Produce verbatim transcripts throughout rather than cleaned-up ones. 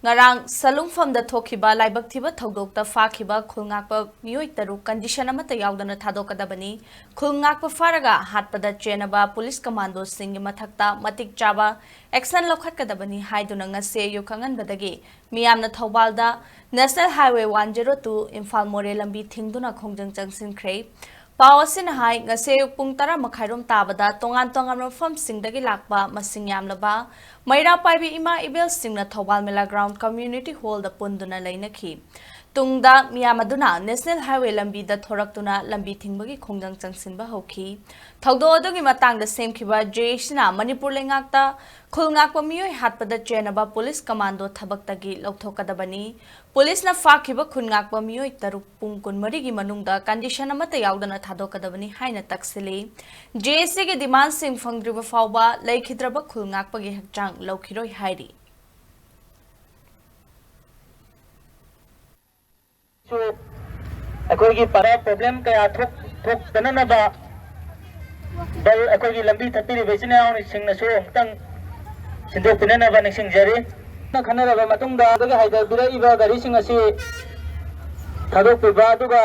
ꯉꯔꯥꯡ ꯁꯂꯨꯡꯐꯝꯗ ꯊꯣꯛꯈꯤꯕ ꯂꯥꯏꯕꯛ ꯊꯤꯕ ꯊꯧꯗꯣꯛꯇ ꯐꯥꯈꯤꯕ ꯈꯨꯜ ꯉꯥꯛꯄ ꯃꯤꯑꯣꯏ ꯇꯔꯨꯛ ꯀꯟꯗꯤꯁꯟ ꯑꯃꯠꯇ ꯌꯥꯎꯗꯅ ꯊꯥꯗꯣꯛꯀꯗꯕꯅꯤ꯫ ꯈꯨꯜ ꯉꯥꯛꯄ ꯐꯥꯔꯒ ꯍꯥꯠꯄꯗ ꯆꯦꯟꯅꯕ ꯄꯨꯂꯤꯁ ꯀꯃꯥꯟꯗꯣꯁꯤꯡꯒꯤ ꯃꯊꯛꯇ ꯃꯇꯤꯛ ꯆꯥꯕ ꯑꯦꯛꯁꯟ ꯂꯧꯈꯠꯀꯗꯕꯅꯤ ꯍꯥꯏꯗꯨꯅ ꯉꯁꯤ ꯑꯌꯨꯛ ꯈꯪꯍꯟꯕꯗꯒꯤ ꯃꯤꯌꯥꯝꯅ ꯊꯧꯕꯥꯜꯗ National Highway one zero two Imphal ꯃꯣꯔꯦ ꯂꯝꯕꯤ ꯊꯤꯡꯗꯨꯅ ꯈꯣꯡꯖꯪ ꯆꯪꯁꯤꯟꯈ꯭ꯔꯦ꯫ ꯄꯥꯎ ꯑꯁꯤꯅ ꯍꯥꯏ, ꯉꯁꯤ ꯑꯌꯨꯛ ꯄꯨꯡ ꯇꯔꯥ ꯃꯈꯥꯏꯔꯣꯝ ꯇꯥꯕꯗ ꯇꯣꯉꯥꯟ ꯇꯣꯉꯥꯟꯕ ꯃꯐꯝꯁꯤꯡꯗꯒꯤ ꯂꯥꯛꯄ ꯃꯁꯤꯡ ꯌꯥꯝꯂꯕ ꯃꯩꯔꯥ ꯄꯥꯏꯕꯤ ꯏꯃꯥ ꯏꯕꯦꯜꯁꯤꯡꯅ ꯊꯧꯕꯥꯜ ꯃꯦꯂꯥ ꯒ꯭ꯔꯥꯎꯟ ꯀꯝꯃ꯭ꯌꯨꯅꯤꯇꯤ ꯍꯣꯜꯗ ꯄꯨꯟꯗꯨꯅ ꯂꯩꯅꯈꯤ꯫ ꯇꯨꯡꯗ ꯃꯤꯌꯥꯝ ꯑꯗꯨꯅ ꯅꯦꯁꯅꯦꯜ ꯍꯥꯏꯋꯦ ꯂꯝꯕꯤꯗ ꯊꯣꯔꯛꯇꯨꯅ ꯂꯝꯕꯤ ꯊꯤꯡꯕꯒꯤ ꯈꯣꯡꯖꯪ ꯆꯪꯁꯤꯟꯕ ꯍꯧꯈꯤ꯫ ꯊꯧꯗꯣꯛ ꯑꯗꯨꯒꯤ ꯃꯇꯥꯡꯗ ꯁꯦꯝꯈꯤꯕ ꯖꯦ ꯑꯦꯁꯤꯅ ꯃꯅꯤꯄꯨꯔ ꯂꯩꯉꯥꯛꯇ ꯈꯨꯜ ꯉꯥꯛꯄ ꯃꯤꯑꯣꯏ ꯍꯥꯠꯄꯗ ꯆꯦꯟꯅꯕ ꯄꯨꯂꯤꯁ ꯀꯃꯥꯟꯗꯣ ꯊꯕꯛꯇꯒꯤ ꯂꯧꯊꯣꯛꯀꯗꯕꯅꯤ꯫ ꯄꯨꯂꯤꯁꯅ ꯐꯥꯈꯤꯕ ꯈꯨꯜ ꯉꯥꯛꯄ ꯃꯤꯑꯣꯏ ꯇꯔꯨꯛ ꯄꯨꯡ ꯀꯨꯟꯃꯔꯤꯒꯤ ꯃꯅꯨꯡꯗ ꯀꯟꯗꯤꯁꯟ ꯑꯃꯠꯇ ꯌꯥꯎꯗꯅ ꯊꯥꯗꯣꯛꯀꯗꯕꯅꯤ ꯍꯥꯏꯅ ꯇꯛꯁꯤꯜꯂꯤ꯫ ꯖꯦ ꯑꯦꯁꯤꯒꯤ ꯗꯤꯃꯥꯟꯁꯤꯡ ꯐꯪꯗ꯭ꯔꯤꯕ ꯐꯥꯎꯕ ꯂꯩꯈꯤꯗ꯭ꯔꯕ ꯈꯨꯜ ꯉꯥꯛꯄꯒꯤ ꯍꯛꯆꯥꯡ ꯂꯧꯈꯤꯔꯣꯏ ꯍꯥꯏꯔꯤ꯫ ꯑꯩꯈꯣꯏꯒꯤ ꯄꯔꯥ ꯄ꯭ꯔꯣꯕ꯭ꯂꯦꯝ ꯀꯌꯥ ꯊꯣꯛ-, ꯊꯣꯛꯇꯅꯅꯕ ꯕꯜ ꯑꯩꯈꯣꯏꯒꯤ ꯂꯝꯕꯤ ꯊꯠꯄꯤꯔꯤꯕ ꯏꯆꯤꯟ ꯏꯅꯥꯎꯁꯤꯡꯅꯁꯨ ꯑꯃꯨꯛꯇꯪ ꯁꯤꯟꯗꯣꯛꯄꯤꯅꯅꯕ ꯅꯤꯡꯁꯤꯡꯖꯔꯤ꯫ ꯈꯟꯅꯔꯕ ꯃꯇꯨꯡꯗ ꯑꯗꯨꯒꯤ ꯍꯥꯏꯊꯕꯤꯔꯛꯏꯕ ꯒꯥꯔꯤꯁꯤꯡ ꯑꯁꯤ ꯊꯥꯗꯣꯛꯄꯤꯕ, ꯑꯗꯨꯒ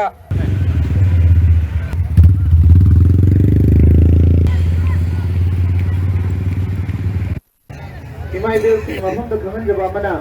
ꯏꯃꯥ ꯏꯕꯦꯜꯁꯤꯡ ꯃꯐꯝꯗ ꯈꯪꯍꯟꯖꯕ ꯑꯃꯅ,